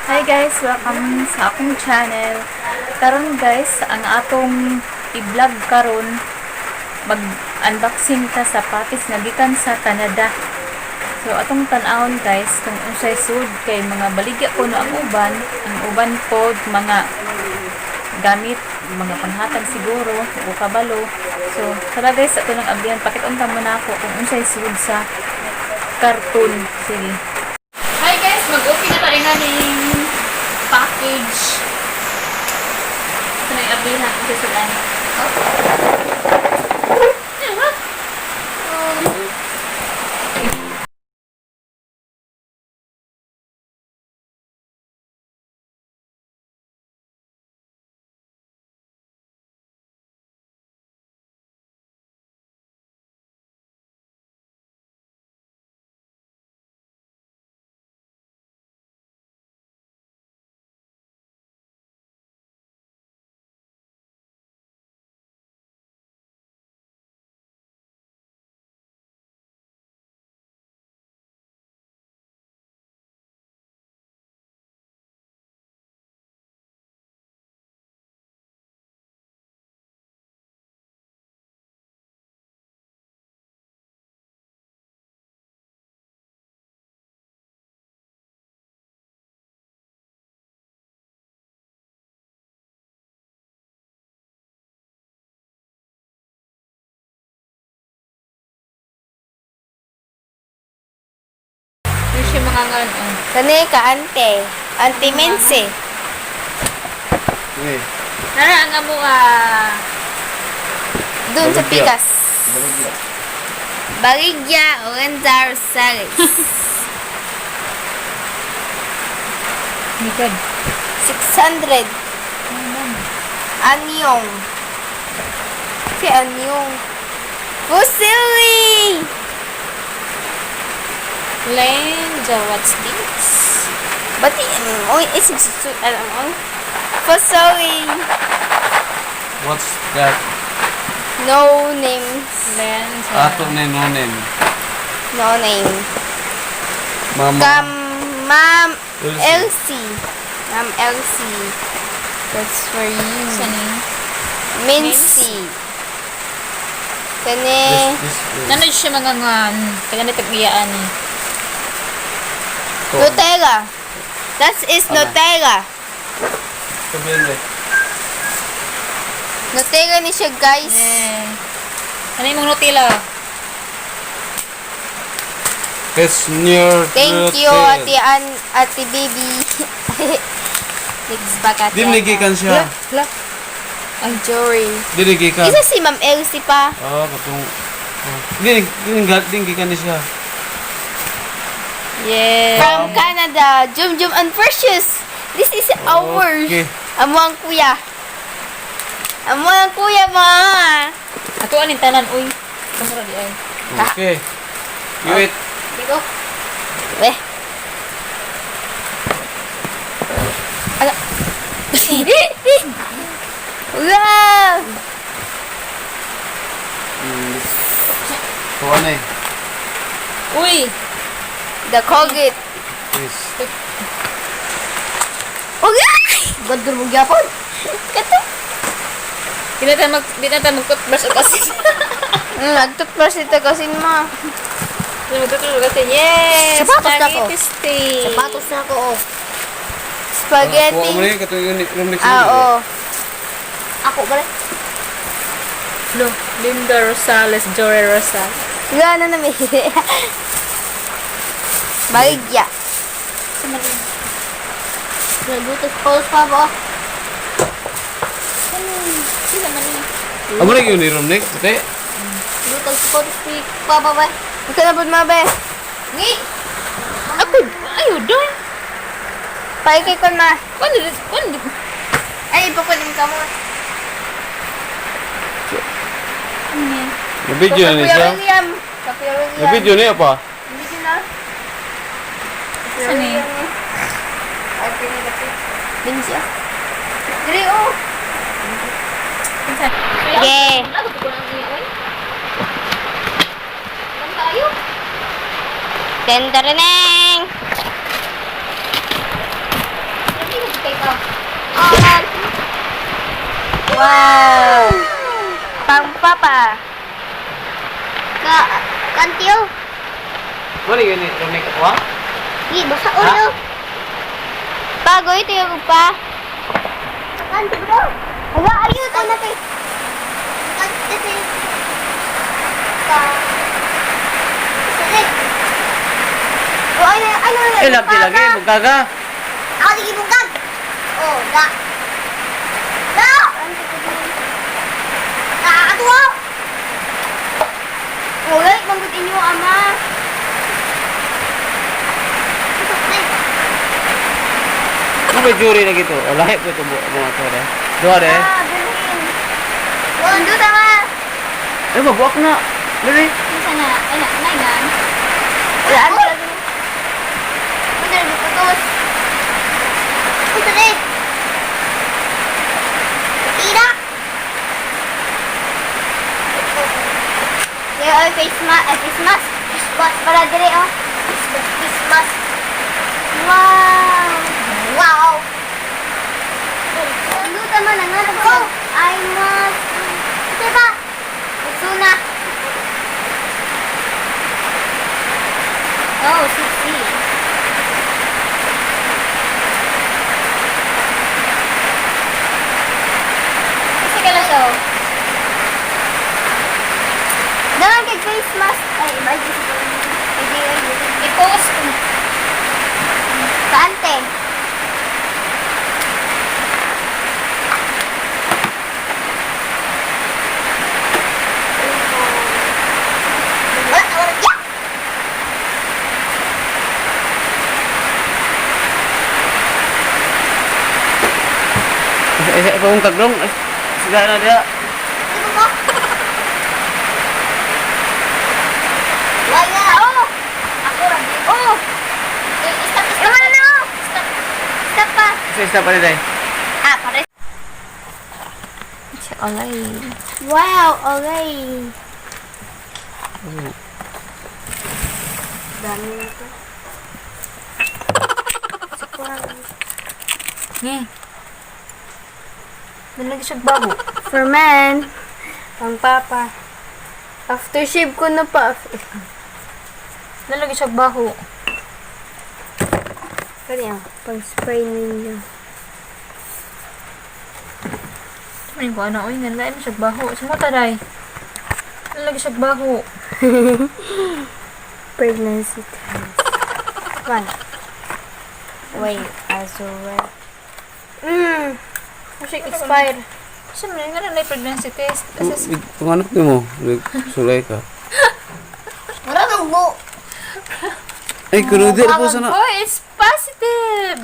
Hi guys! Welcome sa akong channel. Karon guys, ang atong i-vlog karon, mag-unboxing ta sa package nga gikan sa Canada. So atong tan-awon guys kung unsay sud kay mga baligya ko no ang uban, ang uban pod mga gamit, mga panghatag siguro o kabalo. So tara guys, ato nang ablihan, pakit-on ta muna ako kung unsay sud sa karton. Sige. Hi guys, mag-open na tayo nga ning package. Ito na yung ablihan ko sa ani. Oh. What? Yung siya mga ngan. Oh. Kani ka ante. Ante Mense. Okay. Nara ang amo ah. Doon sa Baligya. Pikas. Baligya. Baligya Orenza Rosales. My God. 600. Anyong. Si Anyong. Fusili! Lenja, what's this? Bati, oy, eh, alam mo? Fusili. What's that? No names. Lenja. Ato ni no name. No name. Mama. Kam, Ma'am Elsie. Elsie. Ma'am Elsie. That's for you. Saan eh? Mincy. Kani. This is Nano siya mga ngan. Kaya na tagiyaan eh. to. Nutella. That is Tama. Nutella. Sabihin eh. Nutella ni siya, guys. Eh. Ano yung mga Nutella? It's near Thank you, the Ate Ann, Ate Baby. Next back, Ate Di Ann. gikan siya. Hala. Ang Jory. Di gikan. Isa si Ma'am Elsie pa. Ah, katong oh. Di gikan ni siya. Yeah. From Canada. Jum Jum and Precious. This is ours. Okay. Amo ang kuya. Amo ang kuya, ma. Ato aning tanan uy. Kamura di ay. Okay. You eat. Dito. Weh. Ala. Wow! So ano eh? Uy. The Colgate. This. Oh, Ganda mo gyapon. Kato. Di na tayo mag-toothbrush o kasi. Nag-toothbrush ito kasi ma. Di mag-toothbrush kasi. Yes! Sapatos na ako. Spaghetti steak. Sapatos na ako, oh. Spaghetti. Kuha mo na yun, katong yun, yung next Ah, week, eh. oo. Ako ba rin? No. Linda Rosales, Jory Rosales. Wala na namin. Baligya. Nagutos pa ba? Sila man ni. Amo na yun ni Romnick, puti. Lutos pa ba ba? Ikaw na po mga be. Ngi! Ako, ayo, doon. Paikay ko na. Kuan, kuan. Ay, ipakunin ka mo. Na-video na ni Kuya siya. William. Sa Kuya William. Na-video niya pa. Video na. Kuya Saan eh? William eh. Ay, pinilapit. Bin siya. Diri, oh. Sige. Ako ko lang iya, oy. Kan tayo? Tendereneng! Wow! Pang papa. Ka kantiyo. Wala yun ni Romy Katwa? Di basa ulo. Pagoy, ito pa. Kanti bro. Ala ayo to na kay. Kanti si. Ka. Sige. Oh, ay ay ay. Eh, labdi lagi, bugkaga. Ako lagi bugkag. Oh, da. Da. Nakakatuwa. Uy, manggut inyo, ama. Ano ba jury lagi to? O, lahi po ito mga to, re. Dua, re. Ah, bilhin. Undo tama. Eh, mabuak na. Dali. Kinsa na? Ay na, nay nan. Wala, ano lagi? Ano lagi putos? Ito rin. Tira. Kaya ay face mask, ay face mask. Face mask. Para dire oh. Face mask. Face mask. Wow! Wow. Undo tama na nga. Oh. Ay mask. Ito ba? Suna. Oh, sexy. Kasi ka lang siya, oh. Dalan kay face mask. Ay, iba ay Hindi, ay, I-post ko. Saan, te? Wala, wala. Yeah. Isa, isa, pagong kaglong. Sila na diya. Ito ba? Wala. Oh! Ako ra di. Oh! Eh, stop, stop. Yaman na, oh! Stop. Stop pa. Isa, isa pa rin, day. Ah, pare. Olay. Wow, olay. Dami na to. Ngi. Nalagi siya bago. For men, pang papa. Aftershave ko na pa. Nalagi siya baho. Kanya, pang spray ninyo. Ano ko ano, oy, nalagi mo siya baho. Sumuta day. Nalagi siya baho. Pregnancy test. One. Wait, as well. Kasi expire. Kasi mo nga na pregnancy test. Kasi Kung anak mo, sulay ka. Wala nang bu. Ay, kuno di po sana. Oh, it's positive.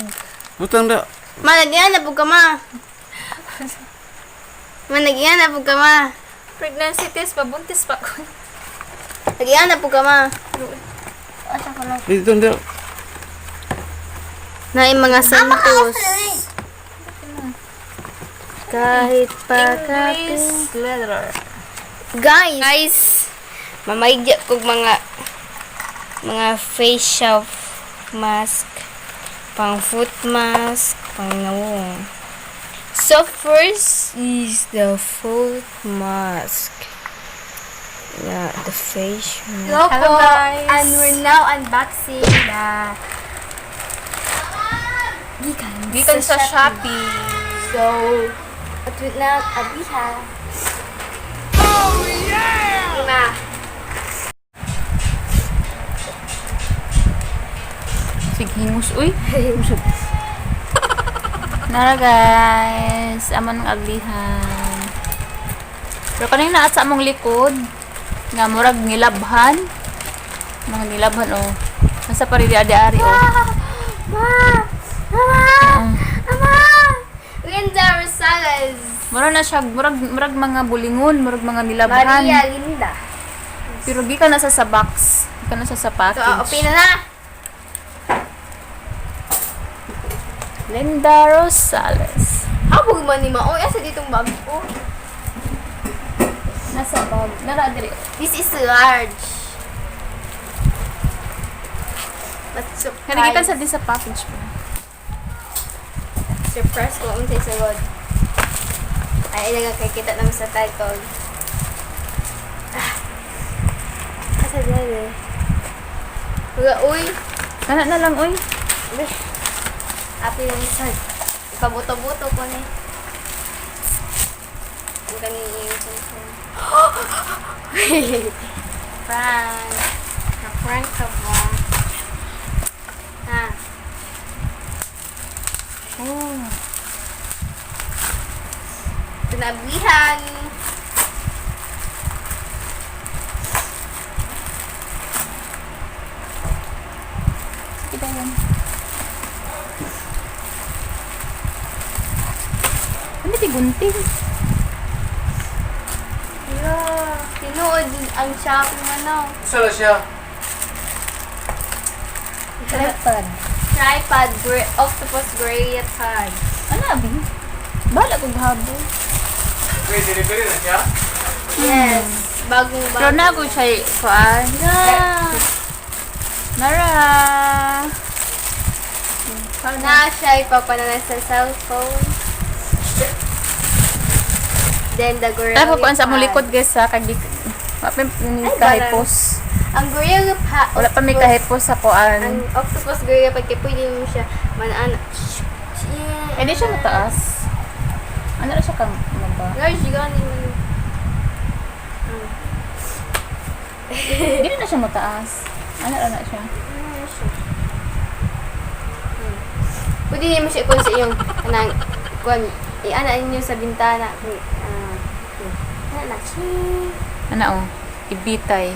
Butang da. Malagyan na po ka ma. Malagyan na po ka ma. Pregnancy test, pabuntis pa ko. Lagyan na po ka ma. Asa ko lang. Dito da. Na yung mga santos. Kahit pa kape. English letter. Guys, guys, mamaigya kog mga facial mask, pang foot mask, pang nawong. So first is the foot mask. Yeah, the face mask. Hello Hello guys. And we're now unboxing the gikan, Gikan sa Shopee. So, at wait na abiha. Oh yeah! Ma. Sige, hingus, uy. Busog. Nara guys, amon ang aglihan. Pero kaning naa sa among likod, nga murag ngilabhan. Mga ngilabhan oh. Nasa pa rin ari oh. Ma! Mama! Ah. Mama! Linda Rosales. Murag na siya, murag mga bulingon, murag mga nilabhan. Maria Linda. Pero gikan na sa box. Gikan na sa So, package. open na na. Linda Rosales. Habog man ni Ma. Oh, asa ditong bag ko. Nasa bag. Nara diri. This is large. But surprise. Narigitan sa din sa package ko. Surprise ko. Untay sa God. Ay, ay, kita naman sa title. Ah. Asa dyan eh. Uga, uy. Kana na lang, oy. Uy. Api yung isa. Ipabuto-buto ko ni. Ang kaning iyong cellphone. Prank. Na-prank ka ba? Ha? Oh. Tinabihan. Sige ba yan? Ano ti gunting? Yeah. Tinuod ang shopping ano. Saan na siya? Tripod. Tripod, gray, octopus gray pad. Ano abi? Bahala kog habo. Wait, delivery na siya? Yes. Bagong bago. Pero na ako siya kuan. Yeah. Nara. Na siya ipapanala sa cellphone. Then the gorilla Tapos kuan sa among pad. likod, guys, ha, kag wala pa may Ay, kahipos. Ang gorilla pad. Wala pa may kahipos sa Ang kuan. octopus gorilla pad kay pwede mo siya manana. Eh, di siya mataas. Ano na siya kang maba? Large gani man. Hindi na siya mataas. Ano na siya? Ano siya? Pwede mo siya ikon sa iyong anang kuan iana ninyo sa bintana kung ana na ching. Ano oh? Ibitay.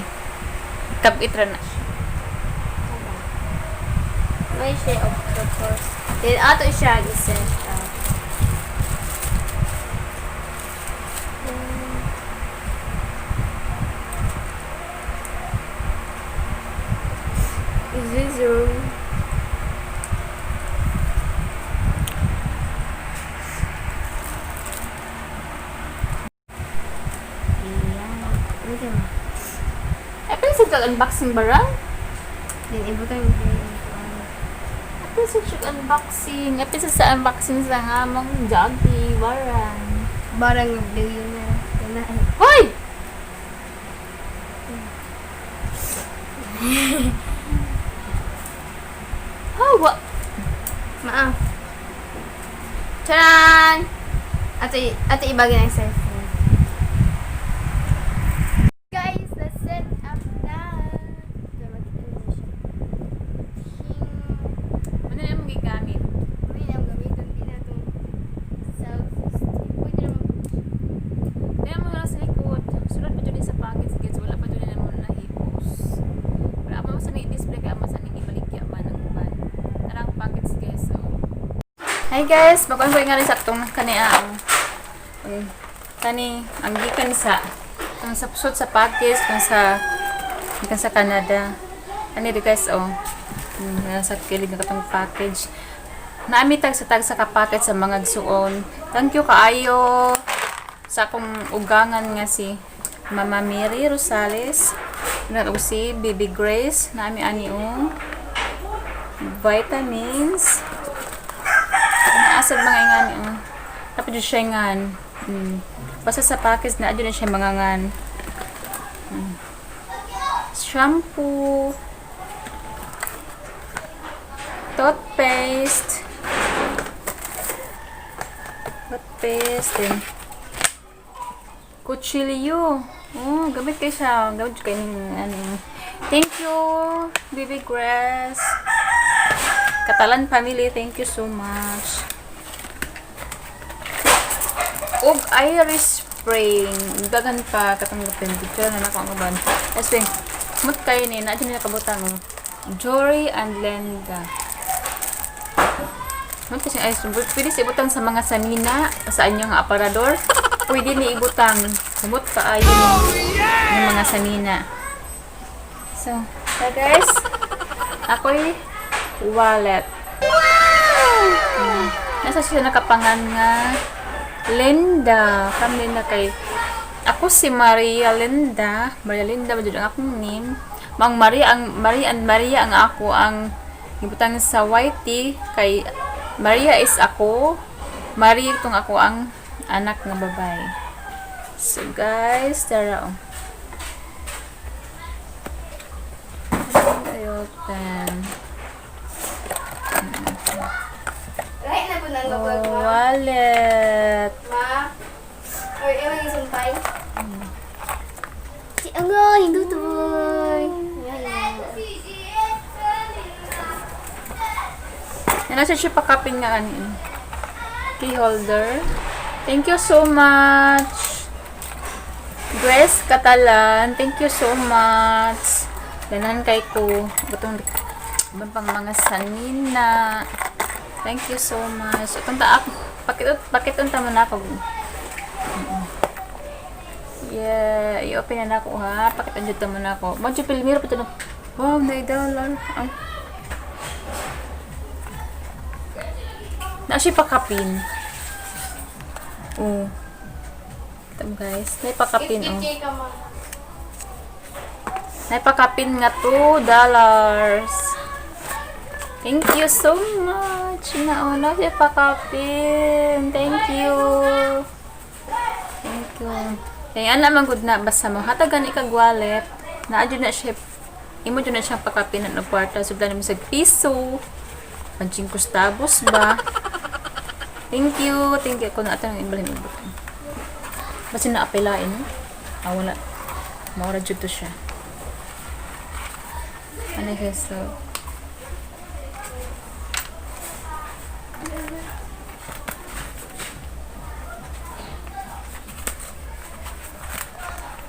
Kabit ra na siya. May siya octopus. Then ato siya i-set up. Is this room? Ayan. Ano mo? Ay, pero sa unboxing ba ra? Then, ibutang yung Ay, sa siya unboxing. Ay, sa unboxing sa nga mong joggy, barang. Barang billionaire. Yan na. Hoy! Hawa! Maa. Charan! Ato ibagay ng cellphone. Guys, the set up na. Ito, makita niyo siya. Ting. Ano na mong gigamit? Uy, ang gamiton din na itong selfie stick. Pwede naman po siya. Kaya mo na sa likod. Sulod pa dyan sa pockets, guys. Wala pa dyan na nahipos. Wala pa mo sa ni-display kaya mo sa ni-ibaligya man ang uban. Tarang pockets, guys. So. Hi guys, makuha ko nga rin sa atong kani ang kani ang gikan sa ang sa pusod sa package kung sa gikan sa Canada. Ani di guys oh. Nasa kilig na katong package. Naami tag sa tag sa kapaket sa mga gsuon. Thank you kaayo sa akong ugangan nga si Mama Mary Rosales na og si Baby Grace naami ani ong vitamins. Naasad mga ingan ang tapos jud siya ngan. Basta sa package na adyo na siya mga ngan. Shampoo, toothpaste, toothpaste, then kutsilyo. Oh, gamit kayo siya. Gamit kayo ng ano. Thank you, Baby Grace. Catalan family, thank you so much. Og Irish Spring. Daghan pa katong gapin. Picture na nako ang uban. Kasi, mut kayo ni, na dyan nakabutang. Oh. Jory and Lenda. Mut kasi ay pwede sa ibutang sa mga sanina sa inyong aparador. Pwede ni ibutang. Kumot pa ayo yung mga sanina. So, so guys, ako'y wallet. Nasa siya nakapangan nga Linda. Kami na kay ako si Maria Linda. Maria Linda ba jud ang akong name. Mang Maria ang Maria and Maria ang ako ang gibutang sa YT kay Maria is ako. Maria itong ako ang anak nga babae. So guys, tara oh. I open. Right na po nang Oh, gabag, ma. wallet. Ma. Or ewan yung sumpay. Si Angoy, hindutoy. Nasa siya pakapin nga ano. Key holder. Thank you so much. Grace Catalan, thank you so much. Ganahan kay ko. Batong ibang pang mga sanina. Thank you so much. Itong taak, pakit pakit unta mo na ako. Yeah, i-open na nako ha. Pakit dito mo na ako. Mo pilmiro pa to. Wow, na dollar. Ay. Na siya pakapin. Oh. Kita mo guys, naipakapin oh. Kay ka, ma. Naipakapin nga $2. Thank you so much. Nauna siya pakapin. Thank you. Thank you. Kaya ana man gud na basta mo hatagan ikag wallet. Naa jud na siya imo jud na siyang pakapin ang kwarta sudlan mo sa piso. Panching kustabos ba? Thank you. Thank you. Kung ato nang ibalhin ibutan. Basta na apilain. Ah, wala. Maura jud to siya. Ano siya so?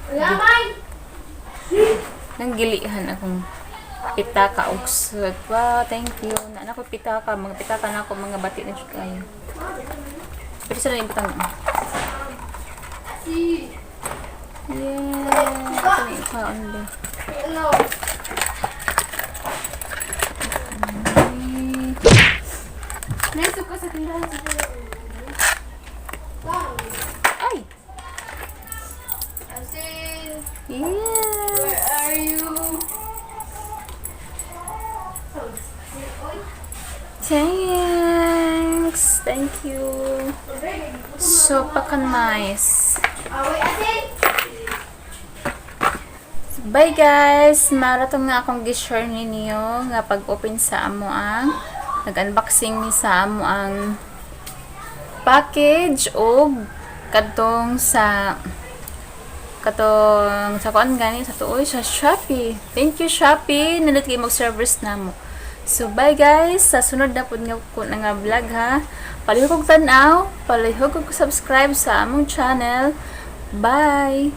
Wala, may! Nanggilihan akong pitaka og suit. Wow, thank you. Na ako pitaka, mga pitaka na ako, mga bati na jud kayo. Pero sa na ibutang. Yeah. Ito na ikaon ba? Ano? Naisip ko sa tindahan sa Ay! Asin, Yes! where are you? Thanks! Thank you. So, paka-nice. Away, asin! Bye guys! Marathon nga akong gi-share ninyo nga pag-open sa amo ang nag-unboxing ni sa amo ang package og kadtong sa kuan gani sa tuoy sa Shopee. Thank you Shopee, nindot kay mag service namo. So bye guys, sa sunod na pud nga ko na nga vlog ha. Palihog og tan-aw, palihog og subscribe sa among channel. Bye.